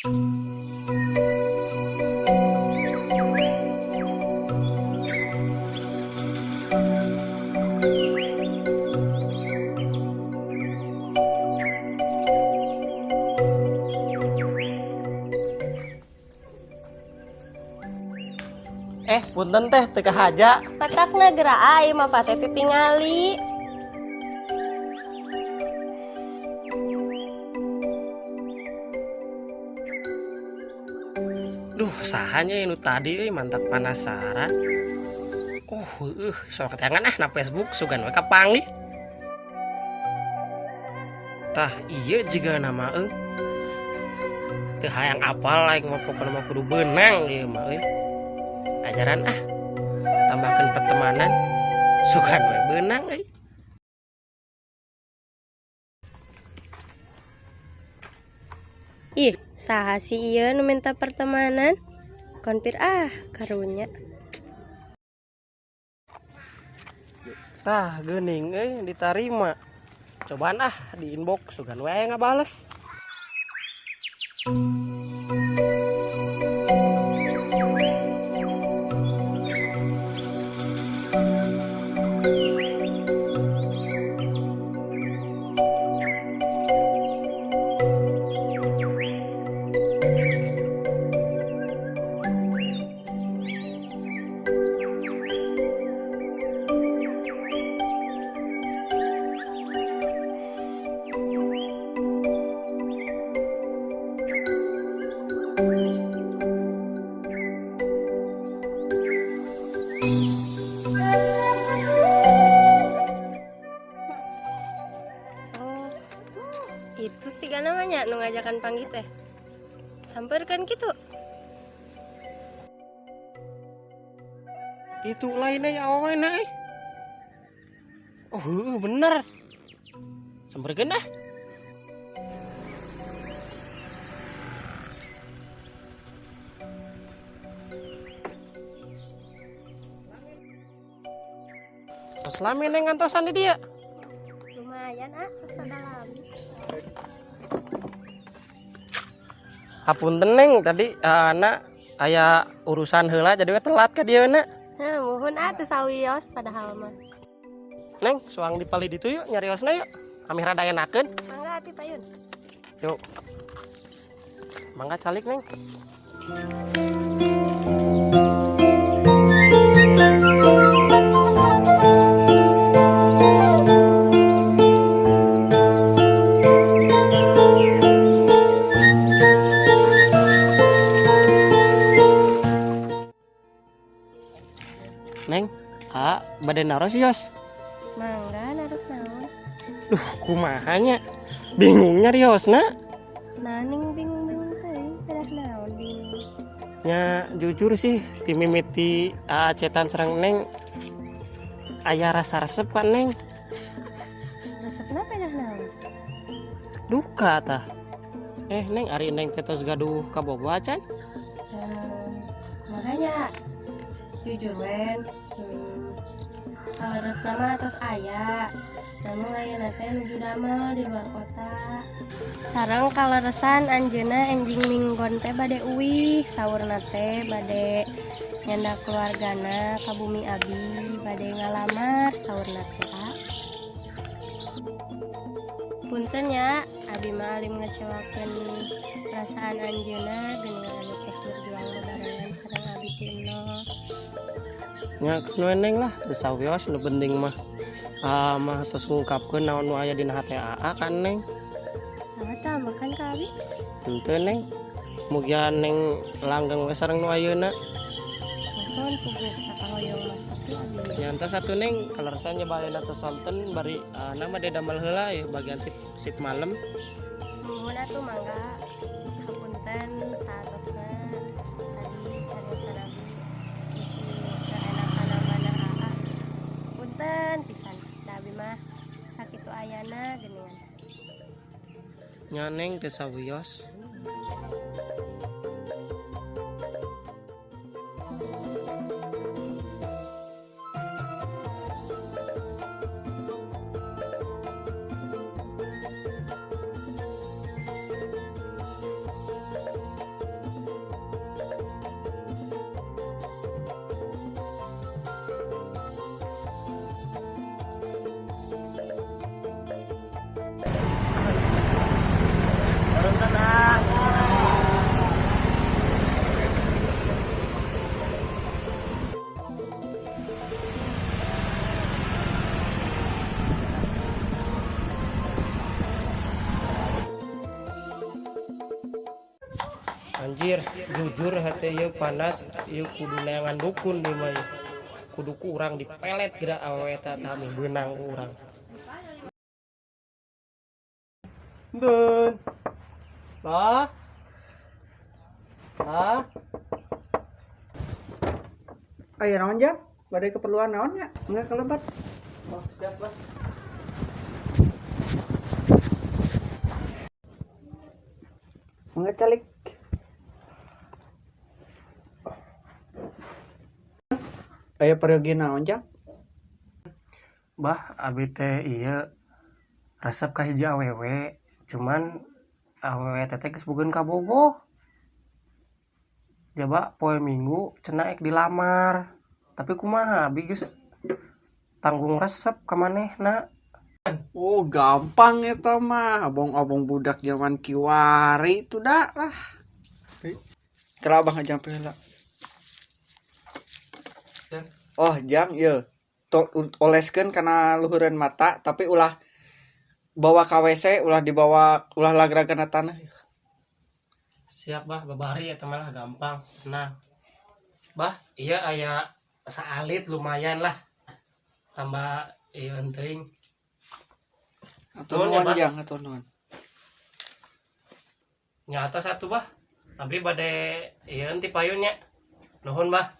Eh, punten teh teu kahaja. Matakna geura ieu mah pate pipingali. Duh, sahanya nu tadi euy mantap penasaran. Oh, heueuh, sok ketangan ah na Facebook sugan we kapanggih. Tah, ieu jiga nama eung. Teu hayang apal aing mah pokona mah kudu beunang ieu mah euy. Ajaran ah. Tambahkan pertemanan sugan we beunang euy. Ih, saha sih ieu nu minta pertemanan? Konfir ah, karunya. Tah, geuning euy ditarima. Cobaan ah di inbox sugan we aya ngabales. Oh, itu sih gak namanya nu ngajakan panggih teh. Samperkeun kitu. Itu lainnya ya awena euy. Oh, heueuh bener. Samperkeun ah. Terus lami neng ngantosan di dia. Lumayan ah, terus rada lami. Hapunten neng tadi anak aya urusan heula jadi we telat ka dieu na. Heh, muhun ah teu sawios padahal mah. Neng, suang di palih ditu yuk nyariosna yuk. Amih rada enakeun. Mangga atuh payun. Yuk. Mangga calik neng. Neng, ah, bade naros yos. Mangga naros naon? Duh, kumaha nya? Bingung nyariosna. Nah, ning bingung-bingung teh, pedah naon bingung. Nya jujur sih ti mimiti aacetan sareng Neng aya rasa resep ka Neng. Resepna pedah naon? Duka tah. Eh Neng, ari Neng teh tos gaduh kabogoh acan? Makanya jujur wen, kaleresna mah tos aya. Namun ayeuna teh nuju damel di luar kota. Sareng kaleresan anjeunna enjing minggon teh bade uih, saurna teh bade nyandak keluargana ka bumi abi, bade ngalamar saurna teh. Ah. Punten ya, abi mah alim ngecewakeun perasaan anjeunna geuningan anu tos berjuang bebarengan sareng abi ti nol. Nya keun we Neng lah, teu sawios nu penting mah. Ah, mah tos ngungkapkeun naon nu aya dina hate aa kan Neng. Nah, tah makan ka abi? Henteu Neng. Mugia Neng langgeng we sareng nu ayeuna. Nuhun puguh sakahoyong mah tapi abi. Nya entos atuh Neng, kaleresan nya bae tos sonten bari nama de damel heula ya bagian sip malam. Nuhun atuh mangga. Hapunten saatosna tadi cariosan abi bisi teu enak kana manah aa. Punten pisan. Da abi mah sakitu ayana geuningan. Nya Neng teu sawios. Anjir, jujur hati ieu panas, ieu kudu neangan dukun deui mah ieu. Kudu ku urang dipelet geura awewe eta tah mih beunang ku urang. Dun. Bah. Bah. Aya naon, Jang? Bade keperluan naon nya? Enggak kelebat. Oh, siap lah. Enggak calik. Aya peryogi naon, Jang? Bah, abi teh ieu resep ka hiji awewe, cuman awewe teh geus bogeun kabogoh. Jaba poe Minggu cenah ek dilamar. Tapi kumaha abi geus tanggung resep ka manehna. Oh, gampang eta mah. Abong-abong budak zaman kiwari itu dah lah. Kela abang aja heula. Oh, Jang, ieu. Oleskeun kana luhureun mata, tapi ulah bawa ka WC, ulah dibawa, ulah lagragana tanah. Siap, Bah, babari eta mah lah gampang. Tenang. Bah, iya aya saalit lumayan lah. Tambah ieu teuing. Atur Nuhun ya, nuhun, Bah. Jang, atur nuhun. Nyata satu, Bah. Abdi bade ieu ti payun nya. Nuhun, Bah.